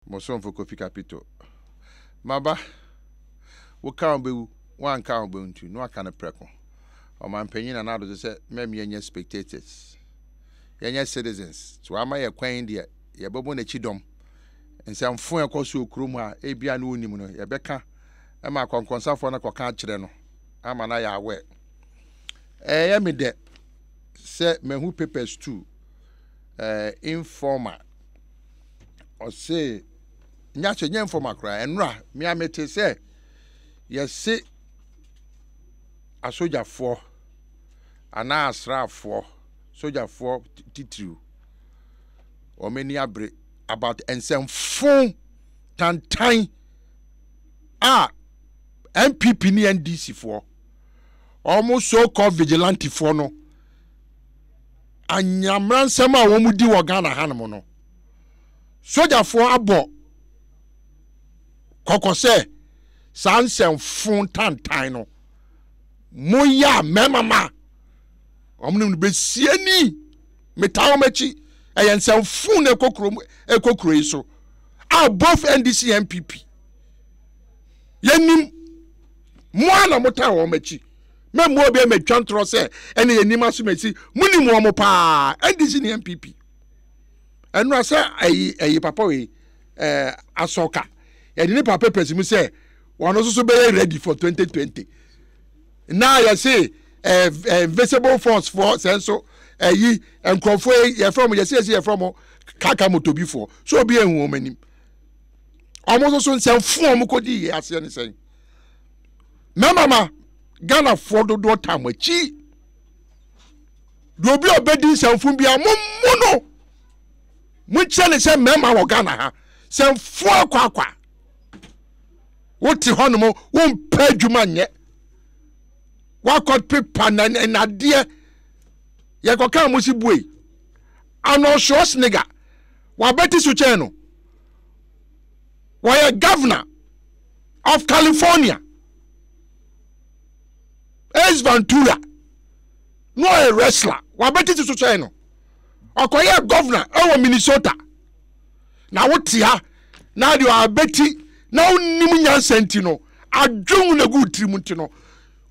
Mo somfo Kofi Kapito. Maba, woka wo bɛwu, woanka wo bɛwu nti, na waka no prɛko. Ɔmanpanyin Nana Addo sɛ mɛm yɛnyɛ spectators, yɛnyɛ citizens. So wama yɛ kwan deɛ, yɛbɛbɔ n'akyi dɔm. Nsɛmfo a ɛkɔ so wɔ kurom ha, ebia ne wonim no, yɛbɛka ma akɔnkɔnsafoɔ no akɔka akyerɛ no ama no ayɛ aware. Ɛyɛ me dɛ sɛ mahu papers too, eh, informer. Ɔse, nyɛ akyɛ nyɛ informer koraa, ɛnora, me a mete sɛ yɛse asogyafoɔ anaa asraafoɔ, sogyafoɔ titiriw, wɔn ani abere about nsɛmfo tantan a NPP ne NDC foɔ, wɔn so called vigilante foɔ no, anyamra nsɛm a wɔn di wɔ Ghana hanom no, sogyafoɔ abɔ kɔkɔ sɛ saa nsɛmfo tantan no, moyɛ a mmarima ma wɔn no bɛsie ni metaa wɔn akyi. Ɛyɛ nsɛmfo na ɛkɔ kurom, ɛkɔ kuro yi so a both NDC and NPP yɛnim mo a na motaa wɔn akyi. Mɛmmu obi mɛtwa ntorɔ sɛ ɛne yɛnim asomasi, monim wɔn paa, NDC ne NPP. Ɛnora sɛ ɛyi ɛyi papa wei ɛɛ asɔka yɛde ne papa papers mu sɛ wɔn nso so bɛyɛ ready for 2020 na yɛse ɛɛ ɛɛ invisible force foɔ sɛ nso ɛyi nkurɔfoɔ yi yɛfrɛ wɔn, yɛse yɛse yɛfrɛ wɔn kaka motobifoɔ so obi ehu wɔn anim. Wɔn nso so nsɛmfo a wɔn kɔdi yɛ aseɛ ne sɛn? Mmarima ma Ghanafoɔ dodoɔ taa mo akyi. Deɛ obi a ɔbɛdi nsɛmfo biara mo mu no, monkyerɛ ne sɛ mmarima wɔ Ghana ha sɛmfo akwaakwa. Wote hɔnom wompɛ adwuma nyɛ, wakɔ pepa na nnadeɛ yɛkɔka mo si bue. Arnold Schwarzenegger wabɛti so kyɛn no, wɔyɛ governor of California. Ace Ventura na ɔyɛ wrestler, wabɛti so kyɛn no, ɔkɔyɛ governor ɛwɔ Minnesota. Na wote ha na deɛ wabɛti na wonim nyansa nti no, adwene na gu tirim nti no,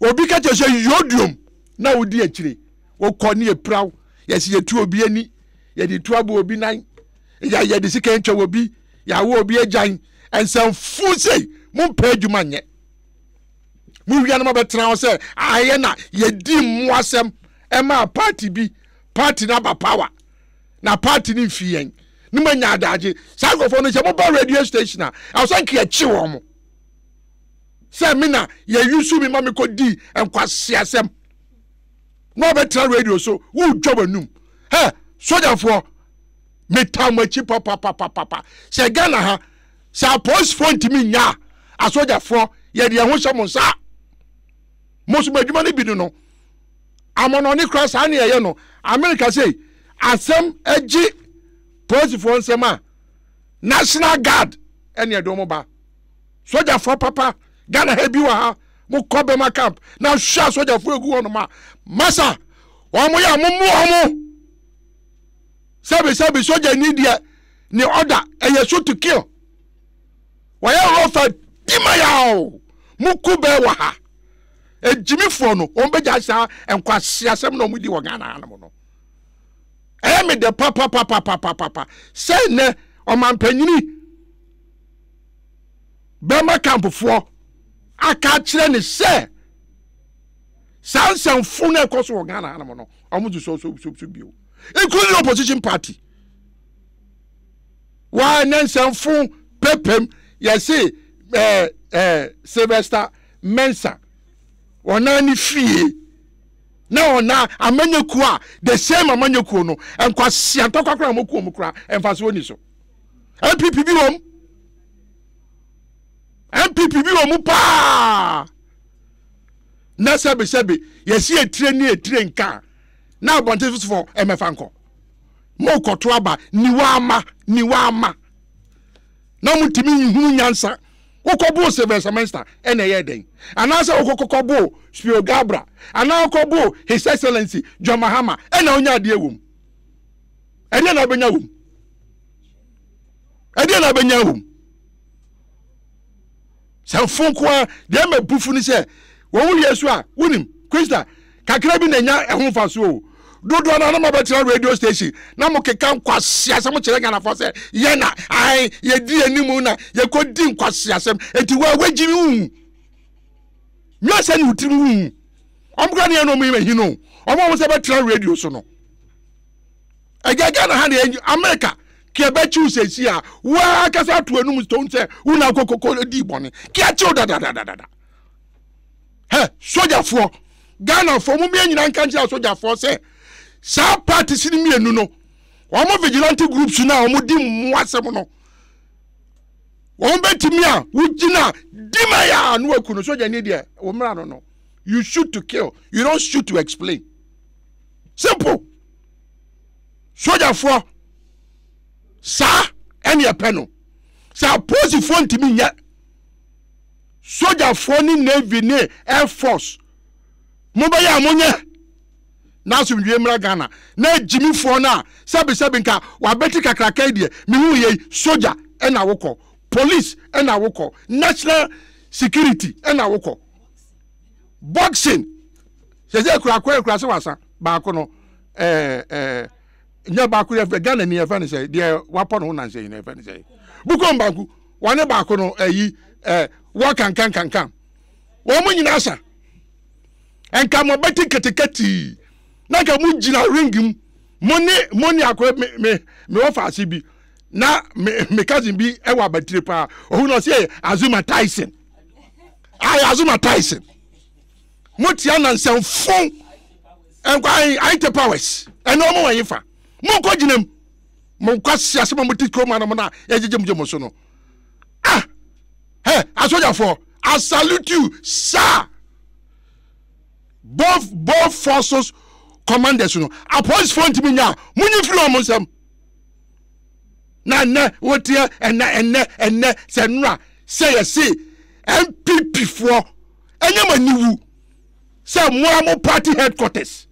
obi ka kyerɛ sɛ yodium na wodi akyire, wokɔ ne yɛpira wo, yɛsi yɛtu obi ani, yɛde tu abɔ obi nan, yɛde sika ntwa obi, yɛawo obi agyan. Nsɛmfo sei, mompɛ adwuma nyɛ. Mowia no mabɛtena hɔ sɛ ayɛ na yɛdi mmoasɛm ɛmaa party bi, party no aba power na party no mfi yɛn ne manya adagye. Saa nkurɔfoɔ no sɛ moba radio station a, ɛwɔ sɛ nka yɛkye wɔn mo sɛ me na yɛyusu me ma mekɔdi nkwaseasɛm na ɔbɛtena radio so wodwa w'anum. Hɛ, sogyafoɔ, metaa mo akyi papapapapa. Sɛ Ghana ha, sɛ apolisifoɔ ntumi nya a, asogyafoɔ yɛde yɛn ho hyɛ mo nsa. Mo nso mo adwuma no bi no no, amɔnɔne koraa saa ne yɛyɛ no. Amerika sei, asɛm agye polisifoɔ nsɛm a, National Guard ɛne ɛde wɔn ba. Sogyafoɔ papa, Ghana ha bi wɔ ha, mokɔ bɛma camp na hwɛ asogyafoɔ egu hɔ nom a, masa, wɔn yɛ a mo mo wɔn. Sɛbi sɛbi sogyani deɛ ne order ɛyɛ shoot to kill. Wɔyɛ rɔfa di ma yaw. Mo ku bɛɛ wɔ ha. Egyimifoɔ no wɔn bɛgya saa nkwasiasɛm na wɔn di wɔ Ghana ha nom no. Ɛyɛ me dɛ papapapapapapa sɛ nnɛ ɔmampanyini bɛma kampfoɔ aka akyerɛ ne sɛ saa nsɛmfo no ɛkɔ so wɔ Ghana ha nom no wɔn nso so so so bio, including opposition party. Waa ne nsɛmfo pepem yɛse ɛɛ ɛɛ Sylvester Mensah ɔnan ne fie na ɔna amanyɔkuo a the same amanyɔkuo no nkwasia ntɔkwa koraa wɔn kuo mu koraa mfasoɔ ni so. NPP bi wɔm, NPP bi wɔ mu paa. Na sɛbesɛbe yɛsi etire ne etire nka na abɔnten sofoɔ ɛmɛfa nkɔ. Mokɔto aba niwa ama niwa ama na motumi nhunu nyansa. Wokɔboo Sylvester Mensah ɛna ɛyɛ dɛn? Anaasɛ wokɔkɔboo Spio Gabra anaa wokɔboo His Excellency John Mahama ɛna wonya adeɛ wom? Ɛdeɛ na wobɛnya wom? Ɛdeɛ na abɛnya wɔ mu. Sɛ mfo nko ara deɛ ɛma bufu ne sɛ wɔn wie so a wonim Krista kakra bi na nya ɛho mfaso o. Dodoɔ no anam abɛtena radio station na mo keka nkwaseasɛm kyerɛ Ghanafoɔ sɛ yɛ na ae yɛdi anim na yɛkɔdi nkwaseasɛm enti wo a woagyimi wo nyɛ sɛ ne wo tirim wo wɔn kora ne yɛn na wɔn yi ahi no wɔn a wɔn sɛ bɛtena radio so no. Ɛgya Ghana ha deɛ America kí ɛbɛ kyiw sɛsi a waa kasa ato anum stone sɛ wo na akɔ kɔkɔ di bɔne kí akyiw dadadadada. Hɛ sogyafoɔ Ghanafoɔ mo mmea nyinaa nka nkyerɛ asogyafoɔ sɛ saa parties no mmienu no wɔn vigilante groups no a wɔn di mmoa asɛm no wɔn bɛtumi a wogyina di ma yɛ a no aku no sogyani deɛ wɔn mmra no no you shoot to kill you don't shoot to explain. Simple. Sogyafoɔ saa ɛne ɛpɛ no. Sɛ apolisifoɔ ntumi nyɛ sogyafoɔ ne navy ne air force mobɛyɛ a monyɛ na asomdwie mmra Ghana na agyimifoɔ no a sɛbesɛbe nka wabɛti kakraka yi deɛ mehu yei sogya ɛna wokɔ police ɛna wokɔ national security ɛna wokɔ boxing sɛsɛ kura kɔ ekura sɛ wasa baako no ɛɛ ɛɛ nyɛ baako yɛ fɛ Ghana ni yɛ fɛ ne sɛ deɛ wapɔ ne ho nansɛ yi na yɛ fɛ ne sɛ bukom baako wɔne baako no ɛyi ɛɛ wɔ kankan kankan wɔn mo nyinaa sa nka mo bɛti ketekete na nka mo gyina ring mu mo ne mo ne akɔ me me me wɔ faase bi na me me cousin bi ɛwɔ abatire paa ohun na ɔsɛ Azuma Tyson ayɛ Azuma Tyson. Mo tia nansɛmfo nkwa ayɛ powers ɛne ɔmo wɔn fa mo nkɔ gyina mu mo nkɔ ase ase mo ti kurom anam na yɛgyegye mo gye mo so no ah hɛ asogyafoɔ I salute you sir both both forces commanders no apolisifoɔ ntumi nya mo nyi firi wɔn nsam na nnɛ woteɛ ɛnɛ ɛnɛ ɛnɛ sɛ nnora sɛ yɛse NPP foɔ ɛnyɛ mo aniwu sɛ mo a mo party headquarters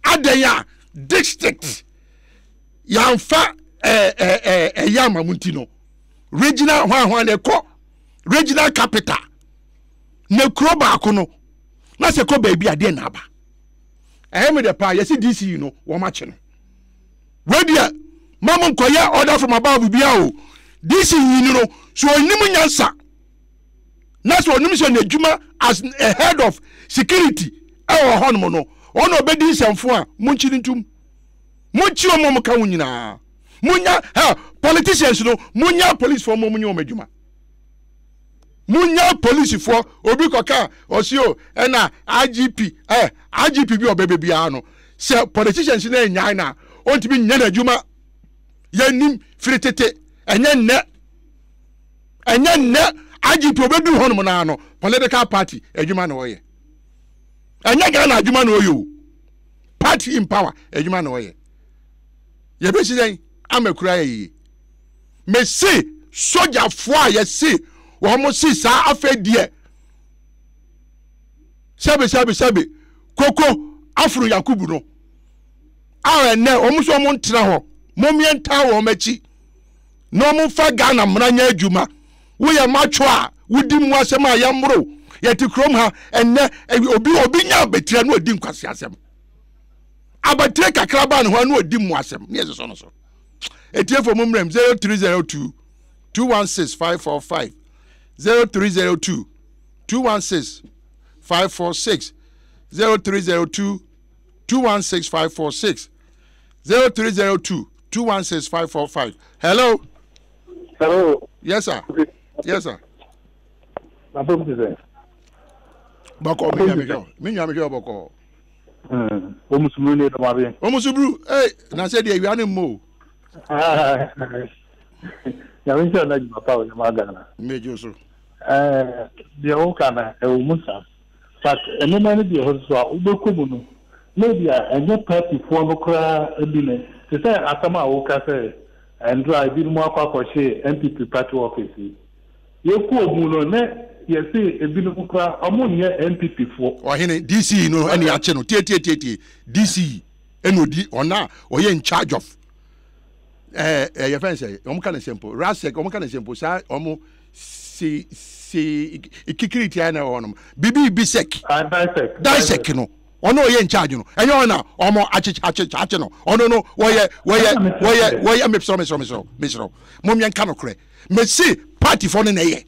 adɛn a district yɛamfa ɛyɛ ama mo nti no regional hwan hwan na ɛkɔ regional capital na kuro baako no na sɛ kɔ baabi adeɛ na aba ɛyɛ me dɛ paa yɛsi DC no wɔn akye no wei deɛ ma mo nkɔyɛ order from above bia o DC yi no so onim nyansa na sɛ ɔnim sɛ n'adwuma as a head of security ɛwɔ hɔnom no ɔna ɔbɛdi nsɛmfo a monkyi no ntom monkyi wɔn a wɔka ho nyinaa monya ha politicians no monya policefoɔ mo nyɛ wɔn adwuma monya polisifoɔ obi kɔka ɔsi o ɛna igp ɛ igp bi ɔbɛbɛ biara no sɛ politicians no anyae na ɔntumi nyɛ n'adwuma yɛnim firi tete ɛnyɛ nnɛ ɛnyɛ nnɛ IGP obɛduru hɔnom naa no political party adwuma na ɔyɛ ɛnyɛ Ghana adwuma na ɔyɛ o party in power adwuma na ɔyɛ yɛbɛsi dɛn ama kura yɛ yie mese sogyafoɔ a yɛse wɔn se saa afei deɛ sɛbe sɛbe sɛbe koko aforo yakubu no a ɛnɛ wɔn nso wɔn ntena hɔ mommie ntaa wɔn akyi na ɔmo nfa Ghana mmara nyɛ adwuma. Woyɛ macho a wodi mu asɛm a yɛmmoro. Yɛte kurom ha ɛnnɛ obi obi nya abatire na odi nkwasi asɛm. Abatire kakra ba ne ho na odi mu asɛm ne yɛsosɔ no so. Etiefo mo mmerɛm 0302 216 545 0302 216 546 0302 216 546 0302 216 545. Hello. Hello. Yes, sir. Yes, sir. Mapom ti sɛ. Bɔkɔ mi nua mi hwɛ mi nua mi hwɛ bɔkɔ. Omusuburu ne dɔm abe. Omusuburu ee na sɛ deɛ ewia ne mmo. Nyame nhyɛ na adwuma pa a ɔyɛ ma Ghana. Mmegye so. Ɛɛ deɛ woka na ɛwɔ mu saa. But nneɛma no bi wɔ hɔ nso a wobɛkɔ mu no na ebi a ɛnyɛ partyfoɔ no koraa bi no te sɛ asɛm a woka sɛ ndora ebinom akɔ akɔhye NPP party office yi. Yɛkɔɔ mu no na yɛse ebinom koraa ɔmo nyɛ NPP foɔ. Ɔhene, DC no ɛne akye no tietietie DC ɛna odi ɔna ɔyɛ in charge of. Ɛɛ ɛɛ yɛfɛn sɛ wɔn ka ne sɛ mpo rasek wɔn ka ne sɛ mpo saa wɔn si si kikiri tia na ɛwɔ hɔ nom bibi bi sek. Ah, disek. Disek no ɔno ɔyɛ in charge no ɛnyɛ ɔno na ɔmo akye akye akye no ɔno no wɔyɛ wɔyɛ wɔyɛ wɔyɛ mesrɛ mesrɛ mesrɛ mesrɛ mo mmea nka no korɛ mesi party fo no na ɛyɛ.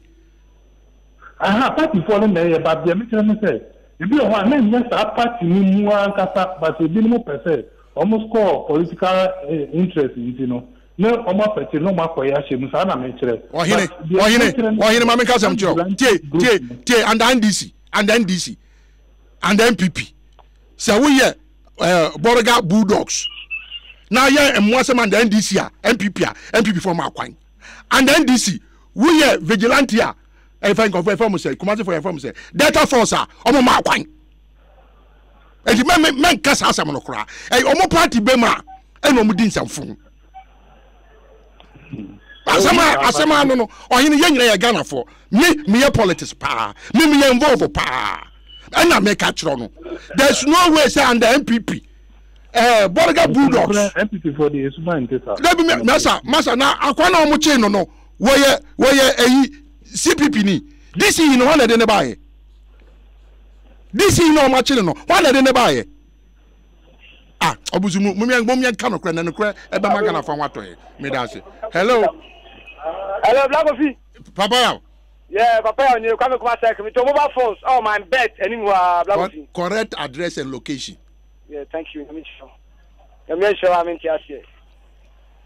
Aha party foɔ no na ɛyɛ but deɛ mekyerɛ ne sɛ ebi wɔ hɔ a na ɛnyɛ saa party no mu ankasa but ebinom pɛ sɛ wɔn score political interest nti no ne wɔn apɛte na wɔn akɔyɛ ahyɛ mu saa na mekyerɛ. Ɔhene ɔhene ɔhene ma menka asɛm kyerɛ wo tie tie tie and NDC and NDC and NPP sɛ woyɛ ɛɛ Bɔrga Bulldogs na yɛ mmoa sɛm and NDC a NPP a NPP fɔ ma akwan and NDC woyɛ vigilante a ɛfɛ nkɔfo ɛfɛ mo sɛ Kumasi fo ɛfɛ mo sɛ Delta Force a ɔmo ma akwan ɛti mɛ mɛ mɛ nka saa asɛm no koraa ɛyɛ ɔmo party bɛ mu a ɛna ɔmo di nsɛmfo asɛm a asɛm ano no ɔhene yɛn nyinaa yɛ Ghanafoɔ me meyɛ politics paa me meyɛ involve paa ɛna meka kyerɛ no there is no way sɛ under NPP ɛɛ eh, Bɔrga Bulldogs NPP foɔ de esuma nte saa dabi masa masa na akwa na ɔmo kyee no no wɔyɛ wɔyɛ ɛyi CPP ni DC yi no hɔn na ɛde ne baayɛ DC yi na ɔmo akyere no hɔn na ɛde ne baayɛ ah ɔbusu mu mu mu yɛn ka nokorɛ na nokorɛ ɛbɛma Ghana fa ho atɔ yɛ meda ase hello. Hello Black Kofi. Papa yaw. Yeah, Papa yaw ni Kwame Kuma Sek. Mi to mobile phones oh my bed anim hɔ a Black Kofi. Correct address and location. Yeah, thank you. Nyame nhyira wo. Nyame nhyira wo a mente aseɛ.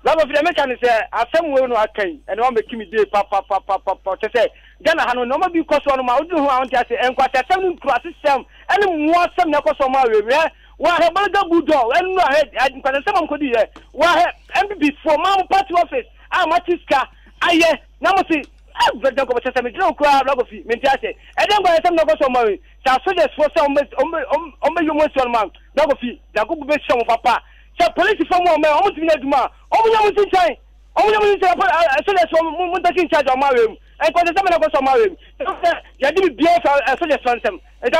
Black Kofi deɛ meka ne sɛ asɛm wei no aka yi ɛna wɔn bɛki me day papapapapa kyɛ sɛ Ghana ha no nneɛma bi kɔ so no ma woduru ho a wonte ase nkwasiasɛm ne nkurasesɛm ɛne mmoa asɛm na ɛkɔ so ɔmo awie hwɛ wɔahwɛ Bolga Bulldog ɛno ahwɛ nkwasiasɛm a wɔkɔdi yɛ wɔahwɛ MPP foɔ maa mo party office a moate sika ayɛ na mo se Awurade Nyankopɔn kyɛ sɛ medwene wo koraa Black Kofi mente ase ɛdeɛ nkwasiasɛm na ɛkɔ so ɔmo awie sɛ asogyafoɔ sɛ wɔn bɛ wɔn bɛ wɔn bɛyi wɔn asi hɔ nom a Black Kofi Nyankopɔn bɛhyira wɔn papa Sɛ polisifo mu ɔmɛ ɔmo ntumi nyɛ adwuma a, ɔmo nya mo nsi nkyɛn. Ɔmo nya mo nsi nkyɛn pɔ soldiers fo mo mo ntake in charge ɔmo awɛ mu. Nkɔsɛ sɛ mena kɔsɛ ɔmo awɛ mu. Sɛ yɛde biribiara fira soldiers fo nsɛm. Nka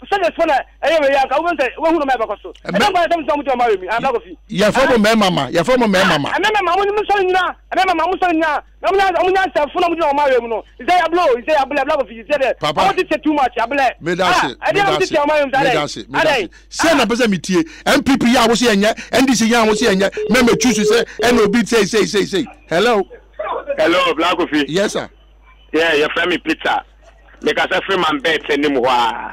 soldiers fo na ɛyɛ wei a nka wobɛhu sɛ wobɛhu nɔma ɛbɛkɔ so. Ɛnyɛ nkɔsɛ sɛ mo sɛ ɔmo gyina ɔmo awɛ mu. Amena Kofi. Yɛfrɛ mo mmarima ma. Yɛfrɛ mo mmarima ma. Mmarima ma mo nsɔre nyina. Mmarima ma mo nsɔre nyina. Na ɔmo nya ɔmo nya nsɛmfo na ɔmo gyina ɔmo awɛ mu no. Isɛ yablɛ o isɛ yablɛ Black Kofi isɛ dɛ. Papa. Ɔmo tete too much yablɛ. Medase. Ah ɛdeɛ na ɔmo tete ɔmo awɛ mu saa dɛ. Medase. Medase. Adɛn. Sɛ na pɛ sɛ metie NPP yɛ a wo se ɛnyɛ NDC yɛ a wo se ɛnyɛ mɛmɛ choose sɛ ɛna obi sei sei sei sei hello. Hello Black Kofi. Yes sir. Yeah, yɛfrɛ me Peter. Mekasa firi Mambet anim hɔ a.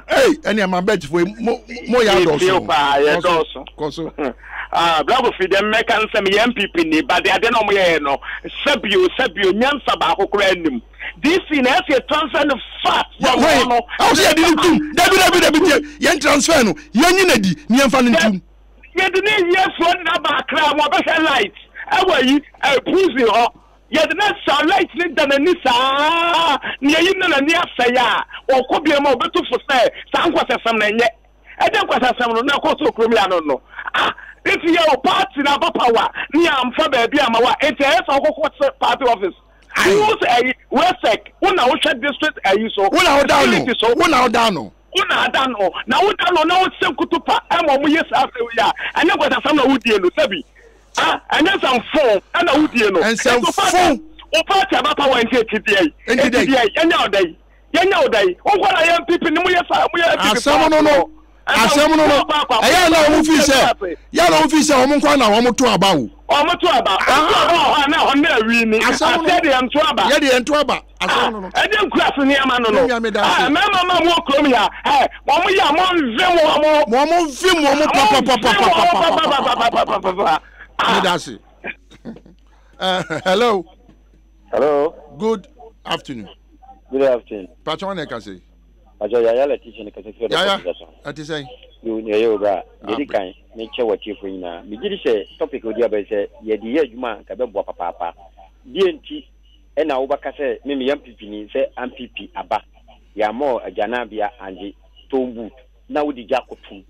Hey, ɛne Mambet fo mo mo yɛ adɔɔso. Yɛtie paa, yɛ dɔɔso. Kɔ so. Ah, Black Kofi deɛ mmɛka no sɛ meyɛ NPP ni, but deɛ adeɛ na wɔn yɛyɛ no, sɛbio sɛbio nyansa baako koraa nnim. DC na ɛsɛ yɛ transfer no fast from hɔ no. Ɛwɔ sɛ yɛde no tum. Dabi dabi dabi tie yɛn transfer no yɛn nyi na di ne yɛn fa no ntum. Yɛde ne yie soɔ de aba Accra ma ɔbɛhwɛ light ɛwɔ yi ɛ prison hɔ. Yɛde no sa light ne da n'ani saa na yɛyi no n'ani asɛe a ɔkɔ biara ma ɔbɛtu fo sɛ saa nkwasasɛm no ɛnyɛ. Ɛdeɛ nkwasasɛm no na ɛkɔ so kurom yi ano no. Ah nti yɛ o party na aba power ne yɛamfa baabi ama wa nti ɛyɛ sɛ ɔkɔkɔ party office. Who's ɛyi wesec wo na wohwɛ district ɛyi so. Wo na woda no so. Wo na woda no. Wo na ada no na woda no na wohyɛ nkutupa ɛma ɔmo yɛ saa asɛm yi a ɛnyɛ nkwasasɛm na wodie no sɛbi ah ɛnyɛ nsɛmfo ɛna wodie no. Nsɛmfo. Wo party aba power nti eti deɛ yi eti deɛ yi yɛnyɛ ɔda yi yɛnyɛ ɔda yi wo nkɔ na yɛ NPP ne mo yɛ saa mo yɛ NPP Asɛm no no asɛm no no ɛyɛ na wɔn fi sɛ yɛ na wɔn fi sɛ wɔn nkwa na wɔn to aba o. Wɔn to aba wɔn to aba wɔ hɔ a na ɛhɔ na awi ni asɛ deɛ nto aba. Yɛ deɛ nto aba asɛm no no. Ɛde nkura so nneɛma no no. Mmarima ma mo wɔ kurom ya ɛ wɔn yɛ a mo nve mo wɔn. Mo wɔn nve mo wɔn papapapapapapapapapa. Meda ase. Hello. Hello. Good afternoon. Good afternoon. Pàtó wọn na ẹ̀ka sè. Pàtó Yaya Letitia ne kasa firi Yaya, ɛte sɛn? Yo, nea ɛyɛ obra, deɛ ɛdi kan, mekyɛ w'atiefoɔ nyinaa. Megye di sɛ topic a wodi aba yi sɛ yɛde yɛ adwuma a anka ɛbɛboa papaapa. Deɛ nti ɛna wobɛka sɛ me meyɛ NPP ni sɛ NPP aba, yɛammɔ wo agyananbea angye toll booth na wode gya akɔtom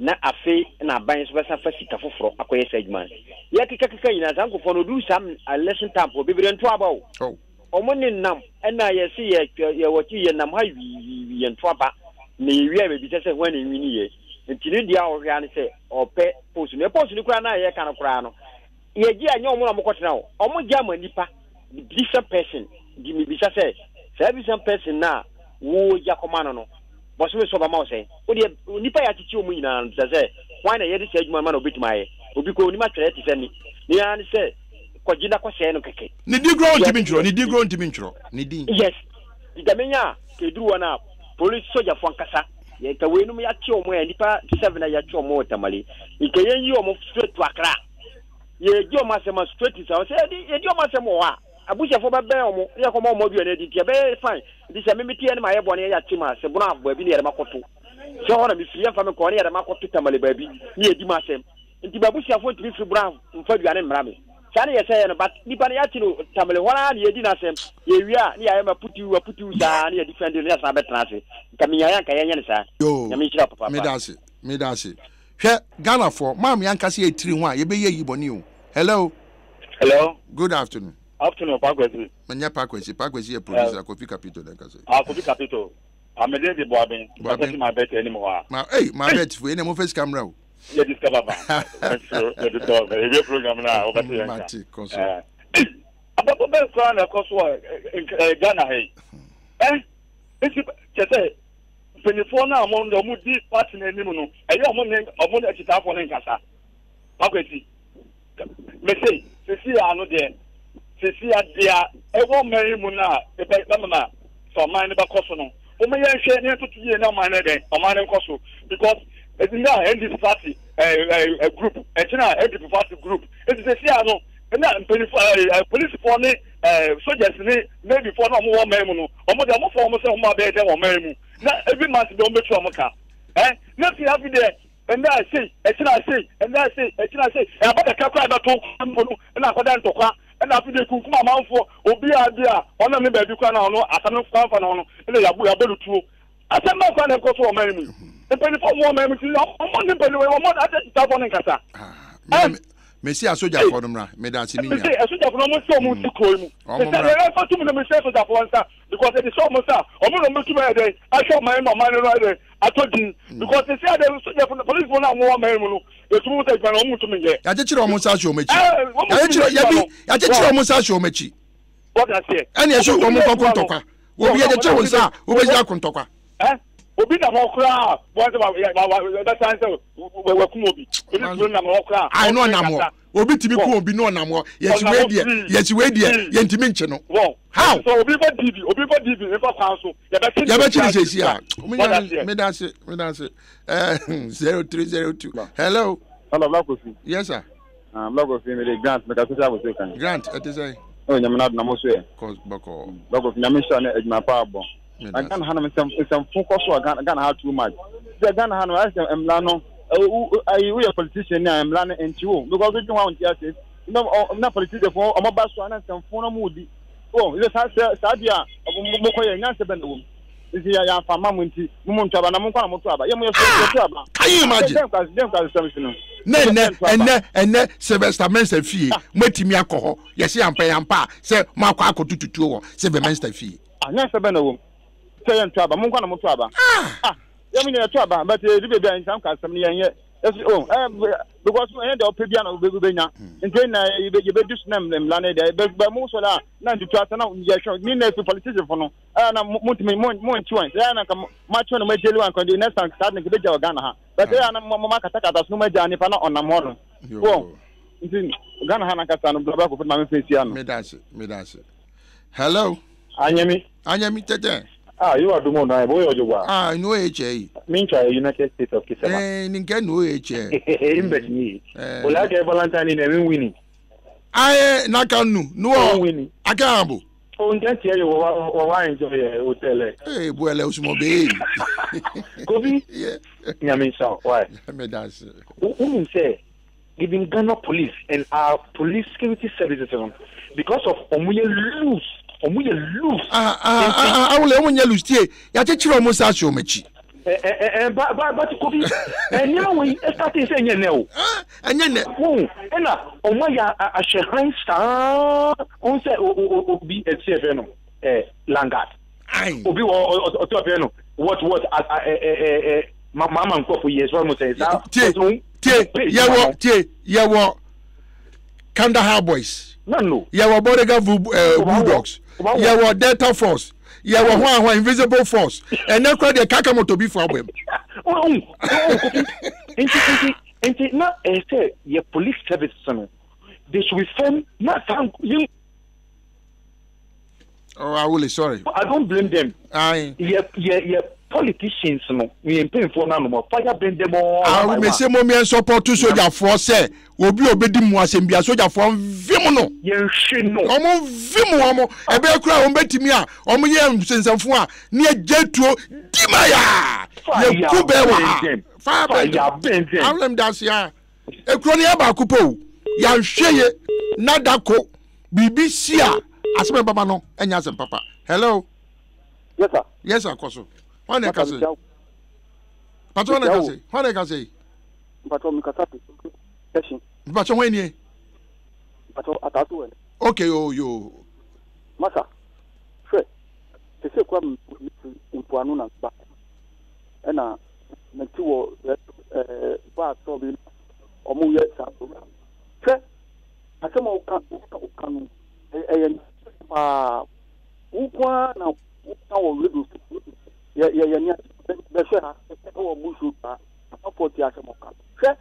na afei na aban nso bɛsan fa sika foforɔ akɔyɛ saa adwuma no. Yɛkekakeka nyinaa saa nkurɔfoɔ no ɔduru saa election time hɔ bebree nto aba o. Oh. Ɔmo ne nam ɛna yɛse yɛ yɛwɔ ti yɛ nam ha wiiwiiwi yɛn to aba na yɛwie a bɛbisa sɛ hwan na nwini yɛ nti ne deɛ a ɔhwɛ ara ne sɛ ɔpɛ post no post no koraa na yɛka no koraa no. Yɛgye a nyɛ wɔn na wɔkɔtena hɔ. Wɔgye ama nipa, different person. Nti mebisa sɛ, saa different person no a wogye akɔma no no, bɔsome so ɔbɛma wo sɛn? Wo deɛ, nnipa a yɛakyekye wɔn nyinaa no, bisa sɛ, hwan na yɛde saa adwuma no ma na ɔbɛtumi ayɛ? Obi koraa ɔnim atwerɛ te sɛ me. Ne ara ne sɛ, kɔgye na kɔsɛe no kɛkɛ. Ne din koraa ɔntumi ntwerɛ, ne din koraa ɔntumi ntwerɛ, ne din. Yes. Nti dɛm nya a, ka ɛduru hɔ no a, polisi sogyafoɔ ankasa, yɛ nka weinom yɛakye wɔn a, nnipa seven a yɛakye wɔn wɔ Tamale, nka yɛnyi wɔn straight to Accra. Yɛgye wɔn asɛm a straight saa, sɛ yɛde yɛdi wɔn asɛm wɔ hɔ a, abusuafoɔ bɛbɛn wɔn ne yɛkɔma wɔn aduane adi nti ɛbɛyɛ fine. Nti sɛ me meteɛ ne mayɛ bɔne yɛakye ma sɛ bono ahafo baabi ne yɛde makɔto sɛ hɔ na mefiri yɛmfa me nkɔ ne yɛde makɔto Tamale baabi ne yɛdi m'asɛm. Nti m'abusuafoɔ ntumi firi bono ahafo mfa aduane mmra me. Saa ne yɛsɛ yɛ no but nipa no yɛakye no Tamale hɔ ara na yɛdi n'asɛm. Yɛwie a ne yɛayɛ ma putiw aputiw saa ne yɛde fɛnde no ne yɛasan abɛtena ase. Nka menyaeɛ a nka yɛnyɛ no saa. Yoo, Nyame nhyira wo papaapa. meda ase, meda ase. Hwɛ Ghana foɔ maame ankasa yɛ tiri ho a yɛbɛyɛ yi bɔne o. Hello. Hello. Good afternoon. Afternoon Pa Kwesi. Menyɛ Pa Kwesi, Pa Kwesi yɛ producer, Kofi Kapito na ɛkasa yi. Ah Kofi Kapito. Ah me din de Boaben. Boaben. Kasa fi ma bet anim hɔ a. Ma ei ma bet fo yɛ na mo fɛ sika mra o. Yɛ di sika papa. Nso yɛ di sika papa. Ewie program na a wɔbɛte yɛn nka. Mate kɔ so. Eh. Ababɔ bɛn koraa na ɛkɔ so wɔ Ghana ha yi. Eh. Nti kyɛ sɛ Mpanyinfoɔ no a wɔn deɛ wɔn di party no anim no, ɛyɛ wɔn ne wɔn ne akyitaafoɔ no nkasa. Akwasi, mese sisi a no deɛ, sisi a deɛ ɛwɔ ɔman yi mu no a ɛbɛ bɛmama sɛ ɔman no bɛkɔ so no, wɔn yɛn hwɛ ne yɛn toto yie na ɔman no dɛn, ɔman no nkɔ so because ɛnna NDC party ɛɛ ɛɛ group, ɛkyɛn a NDC party group, eti sisi a no ɛnna mpanyinfoɔ ɛɛ polisifoɔ ne ɛɛ soldiers ne navyfoɔ na wɔn wɔ ɔman mu no. Wɔn deɛ wɔn fa wɔn sɛ wɔn abɛyɛ dɛ wɔ ɔman mu na every month deɛ wɔn bɛtua wɔn ka ɛ na fi afi deɛ ɛnna ɛsei ɛkyina ɛsei ɛnna ɛsei ɛkyina ɛsei ɛaba kakra koraa ɛbɛto mpo no ɛna akɔda ntɔkwa ɛna afi deɛ kunkum amanfoɔ obi a bi a ɔnam ne baabi koraa na ɔno asɛm no koraa nfa ne ho no ɛna yɛabɔ yɛabɔ no tuo asɛm bɛn koraa na ɛkɔ so wɔ ɔman mu yi mpanyinfoɔ wɔn ɔman mu ti wɔn ne mpanyinfoɔ wɔn ade titafoɔ no nkasa. Ah, mesi asogyafoɔ no mmra meda ase me nua. Mese asogyafoɔ no wɔn nhyɛ wɔn nsi kuro yi mu. Mese deɛ ɛfa tumi no mehyɛ asogyafoɔ nsa because ɛde hyɛ wɔn nsa a wɔn na wɔn bɛtumi ayɛ dɛn ahwɛ ɔman no ɔman no ayɛ dɛn atɔ din because sɛ adeɛ sogyafoɔ no polisifoɔ no a wɔn wɔ ɔman mu no yɛtumi sɛ adwuma no wɔn ntumi nyɛ. Yɛakyekyere wɔn nsa ahyɛ wɔn akyi. Yɛakyekyere yɛbi yɛakyekyere wɔn nsa ahyɛ wɔn akyi. Ɛna ɛso wɔn nkɔkɔ ntɔkwa. Obi yɛkyekyere wɔn nsa a wobɛgyina ako ntɔkwa. Obi nam hɔ koraa a wɔn sɛ wɔbɛsan sɛ wakum obi. Polisi no nam hɔ koraa. Ayi na ɔnam hɔ. Obi tumi ku obi na ɔnam hɔ. Yɛsi wei deɛ yɛsi wei deɛ yɛntumi nkye no. How? So obi fa DV obi fa DV nfa kwan so yɛbɛkye ne yɛbɛkye ne sɛsi a. Medase medase 0302. Hello. Hello Black Kofi. Yes sir. Ah, Black Kofi mi de Grant meka sisi aboso kan. Grant ɛte sɛ. Oh nyame na adona mo so yɛ. Kɔ bɔkɔ. Black Kofi nyame nhyira ne adwuma pa abɔ. Na Ghana ha nom nsɛm nsɛmfo kɔ so a Ghana Ghana ha too much. Sɛ Ghana ha nom ayɛ sɛ mmla no ayi woyɛ politician ni a mmla no nkyi wo because wodwen ho a wonte ase. Na na politician fo ɔmo ba so a na nsɛmfo no ɔmo di. Oh, sɛ saa sɛ saa deɛ a mokɔ yɛ nyansa bɛn na wɔ mu. Nti yɛ yɛamfa amma mo nti mo mo nto aba na mo nko na moto aba. Yɛ mo yɛ so yɛto aba. Can you imagine? Dɛn nkwasi dɛn nkwasi sɛm si no. Na ɛnɛ ɛnɛ ɛnɛ Sylvester Mensah fie moatumi akɔ hɔ yɛsɛ yɛampa yɛampa a sɛ moakɔ akɔto tutuo wɔ Sylvester Mensah fie. Ah, nyansa bɛn na ɛwɔ mu sɛ yɛnto aba? Mo nko na moto aba. Ah, yɛn mo nyɛ yɛto aba, but yɛdu baabi a nsa nka asɛm no yɛnyɛ. Yɛsi oh, eh, because ɛyɛ deɛ ɔpɛ bia na wobɛnya. Nti na yɛbɛdi so na mmla no deɛ, bɛ mo sɔrɔ a na ntutu asa na yɛhwɛ ne na efi politician fo no. Ɛyɛ na montumi monkye wɔn. Ɛyɛ na nka moakye wɔn na moagyeli wɔn nka deɛ next time saa de nka ebɛgya wɔ Ghana ha. But ɛyɛ na mo akatakata so na moagya nipa na ɔnam hɔ no. Wɔn nti Ghana ha nankasa no bla bla kɔfo ma me fɛ si ano. Medase, medase. Hello. Anyemi. Anyemi tete. Ah, you are domo na boy ojo wa. Ah, no eche. Mincha United States of Kisema. Eh, ninke no eche. Imbet ni. Ola ke Valentine na mi winning. Aye, na kanu no. Winning. Aka ambo. O nte tie yo wa wa enjoy eh, hotel. Eh, buele osumo be. Kofi. Yeah. Nyame nsa, why? Me dance. Unim say even Ghana police and our police security services no because of ɔmo yɛ loose ɔmo yɛ loose. Ah ah ah awole ɔmo nyɛ loose tie yɛakyekyere ɔmo nsa ahyɛ ɔmo akyi. Ɛ ɛ ɛ ba ba but Kofi nneɛma wei ɛstartee sɛ ɛnyɛ nnɛ o. Ɛnyɛ nnɛ. Wohu ɛna ɔmo ayɛ ahwɛ hann saa wohu sɛ obi ɛte ɛfɛ no ɛ langard. Obi wɔ ɔte ɔfɛ no what what ɛ ɛ ɛ mama nkurɔfo yɛ sɔrɔ mo sɛ saa. Tie tie yɛwɔ tie yɛwɔ. Kandahar Boys. Yɛwɔ Bodega eh, Bulldogs. Yɛwɔ Delta Force. Yɛwɔ hɔ ahɔ Invisible Force. Ɛnɛ kora deɛ kaka moto bi fo abɔ mu. Nti nti nti na ɛsɛ sɛ yɛ police service no they should be firm na saa yɛn. Oh, Awole, sorry. I don't blame them. Aye. Yɛ yɛ yɛ politicians no, yɛ mpanyinfoɔ no anom, fire burn them all. Awo me se mo miɛ support sogyafoɔ sɛ obi a obedi mu asɛm bia sogyafoɔ nvim no. Yɛn hwe no. Wɔn nvim wɔn. Ɛbɛyɛ kura wɔn bɛtumi a wɔn yɛ nsensɛnfo a ne yɛ tuo di ma ya. Yɛ ku bɛɛ wɔ ha. Fire burn them. Awolem dasia. Ekuro no yɛ baako pɛ o. Yɛanhwɛ ye na dako biribi si a asɛm a ɛbɛba no ɛnyɛ asɛm papa. Hello. Yes sir. Yes sir kɔ so. Hwan na ɛka sɛ? Pàtó hwan na ɛka sɛ? Hwan na ɛka sɛ? Mpàtó mi kasa fi session. Mpàtó hwan nie? Mpàtó ataase wɔ. Okay o oh, yo. Masa hwɛ sese kura mi fi mpoano na ba ɛna mɛ ti wɔ ɛɛ baa sɔ bi ɔmo yɛ saa program hwɛ. Asɛm a woka woka no ɛyɛ nokorɛ paa. Wo nko ara na woka wɔ radio so. Yɛ yɛ yɛ nea bɛhwɛ ha ɛwɔ bush road ha. Amanfoɔ te asɛm a woka. Hwɛ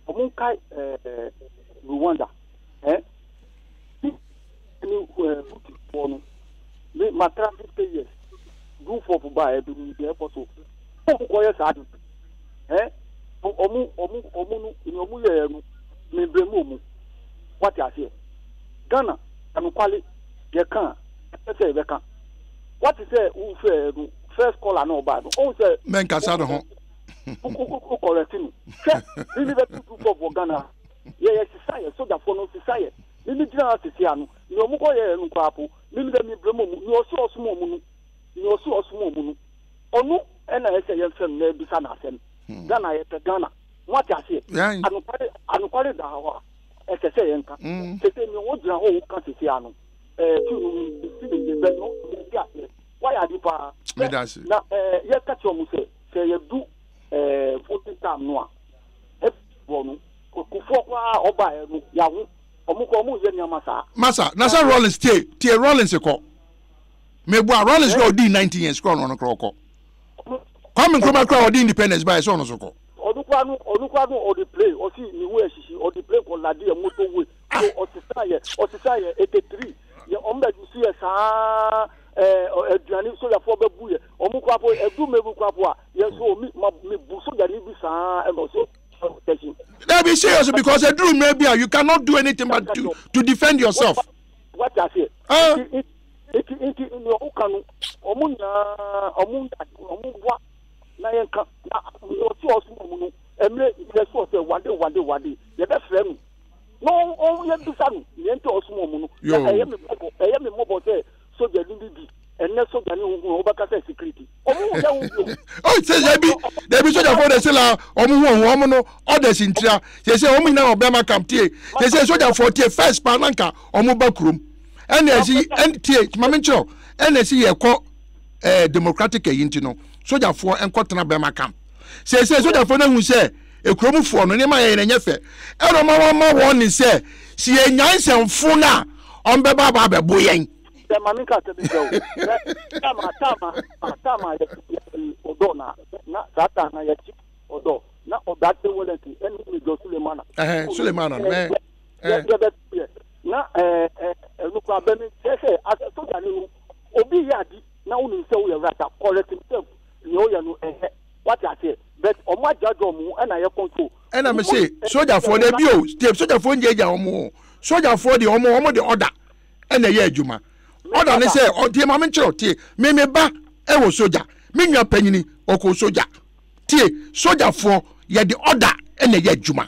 wɔn nkae ɛɛ Rwanda ɛɛ ne ɛɛ Hutufoɔ no. Me matra 50 years. Dumfoɔ baa ɛbi mu deɛ ɛkɔ so. Wɔn kɔyɛ saa de. Ɛɛ ɔmo ɔmo ɔmo no nea ɔmo yɛɛ no me brɛ mu ɔmo. Wate aseɛ? Ghana, anokwale, yɛka a, ɛsɛ sɛ yɛbɛka. Wate sɛ wofrɛɛ no first caller na ɔbaa no, ɔhu sɛ. Mɛnkasa ne ho. Wo correct no. Hwɛ, me me bɛto du fɔ wɔ Ghana. Yɛyɛ sisa yɛ, sogyafoɔ no sisa yɛ. Me me gyina ha sisi ano. Nea ɔmo kɔ yɛɛ no koraa po, me me dɛ me brɛ mu ɔmo. Nea ɔse ɔsom ɔmo no, nea ɔse ɔsom ɔmo no, ɔno ɛna ɛsɛ yɛmfrɛ no na yɛbisa no asɛm. Ghana yɛpɛ Ghana. Moate aseɛ? Anokware, anokware da hɔ a, ɛsɛ sɛ yɛnka. Mm. Sese nea wogyina hɔ woka sese ano, ɛɛ tu no si ne ne bɛ no ti aseɛ. Wayɛ ade paa. Na ɛɛ yɛka kyerɛ wɔn sɛ sɛ yɛdu ɛɛ voting time no a, ɛbɔ no kufuɔ koraa ɔbaeɛ no yaho wɔn kɔ wɔn yɛ nneɛma saa. Masa, na sɛ Rollins tie tie Rollins kɔ. Meboa Rollins kɔ ɔdi 19 years kɔ ɔno kɔ ɔkɔ. Kwame Nkrumah kura ɔde independence ba ɛsɛ ɔno so kɔ. Ɔno kura no ɔno kura no ɔde plane ɔsi ne ho ɛhyehye ɔde plane kɔ lade yɛ motor way so ɔsesa yɛ ɔsesa yɛ 83 yɛ ɔmo bɛ dusu yɛ saa ɛɛ aduane sojafoɔ bɛ bu yɛ ɔmo kura po ɛdu mɛbu kura po a yɛ so mi ma mi bu sojani bi saa ɛna ɔsi protection. That be serious because ɛduru mmerɛ bi a you cannot do anything but to to defend yourself. Wate aseɛ. Ah. Nti nti nea ɔka no wɔn nyinaa wɔn wɔn boa na yɛn ka na nea ɔsi ɔsom wɔn no mmerɛ yɛ sure sɛ wade wade wade yɛbɛfrɛ no na ɔn yɛbisa no nea nti ɔsom wɔn no na ɛyɛ me mmɔbɔ ɛyɛ me mmɔbɔ sɛ sogya ni bi bi ɛnɛ sogya ni huhu ɔbɛka sɛ security wɔn ho yɛ ho bio. ɔ sɛ dabi dabi sogyafoɔ de se la wɔn ho wɔn wɔn no ɔda si ntira sɛ sɛ wɔn nyinaa wɔ bɛrima camp tie sɛ sɛ sogyafoɔ tie first pa nanka wɔn ba kurom. Ɛna ɛsi ɛn tie maame nkyerɛw ɛna ɛsi yɛ kɔ ɛɛ democratic ɛyi nti no sogyafoɔ nkɔ tena bɛrima camp sɛsɛ sogyafoɔ no ehu sɛ ekurom foɔ no nneɛma yɛ yɛn ɛnyɛ fɛ ɛna ɔma wɔn ma wɔn ne sɛ si yɛ nya nsɛmfo no a wɔn bɛba aba abɛbo yɛn. Sɛ maame nka asɛm bi kyerɛ wo sɛ taama taama taama yɛ yɛ ɔdɔ na na saa taa na yɛkyi ɔdɔ na ɔdɔ ate wɛlɛnti ɛne Major Sulemana. Ɛhɛn Sulemana no mɛ. Yɛ yɛ bɛ yɛ. Na ɛɛ ɛno koraa bɛ me kyerɛ sɛ asɛ sogyani no obi yɛ ade na wonim sɛ woyɛ right a correct no sɛ nea ɔyɛ no ɛnyɛ wate aseɛ but ɔmo agyaagyaa ɔmo ho ɛna yɛ control. Ɛna me se sogyafoɔ dɛ bi o tie sogyafoɔ ngyaagyaa ɔmo o sogyafoɔ deɛ ɔmo ɔmo de order ɛna ɛyɛ adwuma order ne sɛ ɔ tie ma me nkyerɛ tie me me ba ɛwɔ sogya me nua panyini ɔkɔ sogya tie sogyafoɔ yɛde order ɛna ɛyɛ adwuma.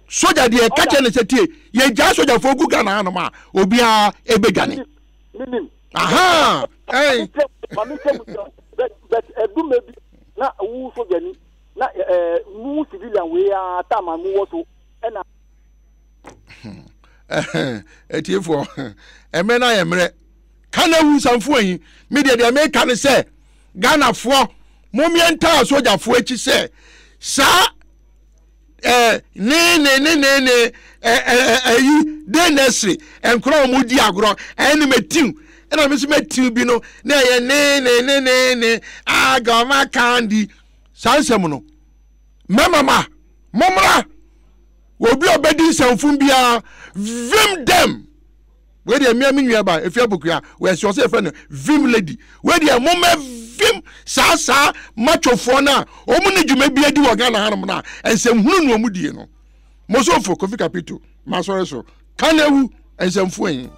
Sogya deɛ ka kyerɛ no sɛ tie yɛgyaa sogyafoɔ gu Ghana hanom a obiara ɛbɛdwane. Menim. Aha! Ɛn. Mame sɛ mu sɛ but but ɛdu mɛ bi na wo sogyani na ɛɛ mu civilian wei a taama mu wɔ so ɛna. Atiefoɔ ɛmɛ no ayɛ mmerɛ ka na wu nsamfoɔ yi me deɛ deɛ meka ne sɛ Ghanafoɔ mommyɛ ntaa sogyafoɔ akyi sɛ saa. ɛɛ ne ne ne ne ne ɛɛ ɛyi den nursery nkora wɔn di agorɔ ɛne mɛtiw ɛna mi nso mɛtiw bi no na ɛyɛ ne ne ne ne ne agama kandi saa nsɛm no mɛma ma mommra obi a ɔbɛdi nsɛmfom biara vim dem wei deɛ mmea me nua ba efi abokua wɔasi ɔsɛ yɛfrɛ no vim lady wei deɛ momma vim saa saa machofoɔ no a wɔn ne dwuma bi adi wɔ Ghana hanom no a nsɛmhunu na wɔn die no mosofo Kofi Kapito masɔre so kan ewu nsɛmfo yi.